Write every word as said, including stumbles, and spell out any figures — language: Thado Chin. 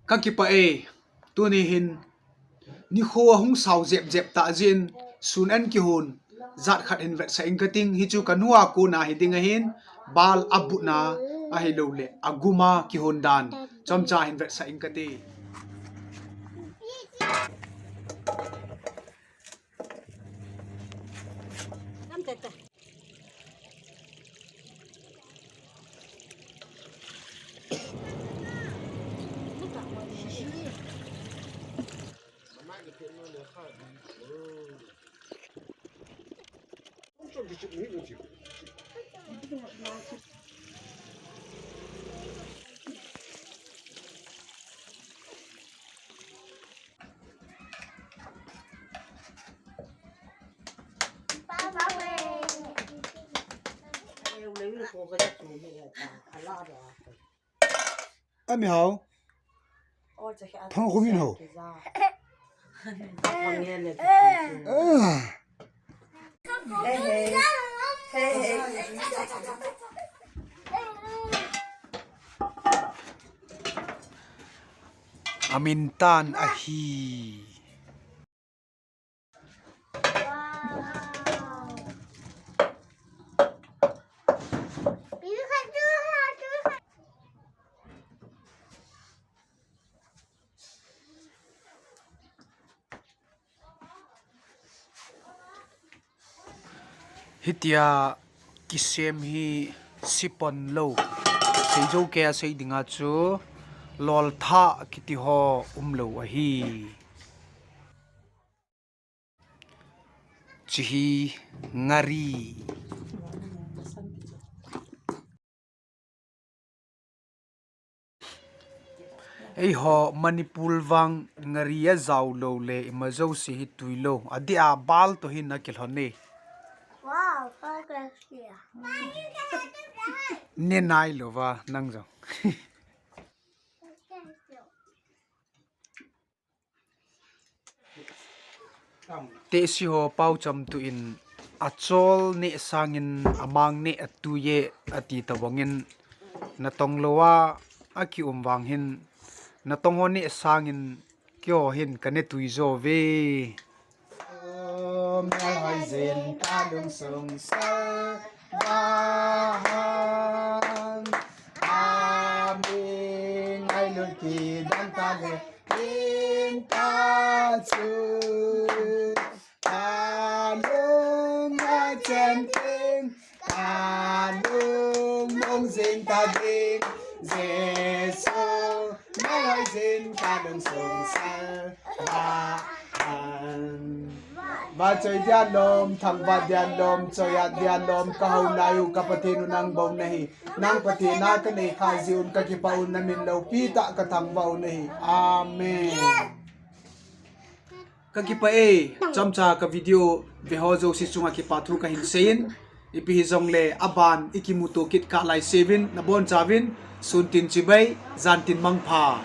Ka kipah e, tuni hin nikho ahung sao jep jep tah jeh in sun an kihon jat khat hin vetsah ing kating, hichu kanu a kona hiding ahin, bal abutna ahilouleh agum a kihon dan chomcha hin vetsah ing kate. Ami hao. Thang khumin ho. Ah. Amin tan ahi. Hitia kisem hi sipon lou. Seijou kei a sei dinga chu loltha kiti ho umlou ahi. Chihi ngari. Eiho Manipur vang ngari ajao lou le ima jouse hi tui lou. Adeh a bal toh hin akilhon e. Wow, so tasty. Ne nai lou va nang jong. Tehse ho pao cham tu in achol neh sangin amang neh atui e ati tobang in natong lou a akium vang hin natong ho neh sangin keiho hin kaneh tui jo ve. Om, ngai hoi jin kalung sung sal vahan. Ami ngailut kidan tale. Tin ta chu kalung a chen ting, kalung mong jing ta ding, Jesu, ngai hoi jin kalung sung sal vahan. Vachoi dia lom, thangvah dia lom, choiat dia lom, kahou lai u ka Pathen u nang bou nahi. Nang Pathen a kanei kha jeh un kakipah un namin loupi tah kathangvah u nahi. Amen. Kakipah e, chomcha ka video veho jouse chunga kipathu kahin seiyin, ipi hijongle aban ikimuto kit kah lai seuvin, nabonchauvin, sun tin chibai, jan tin mangpha.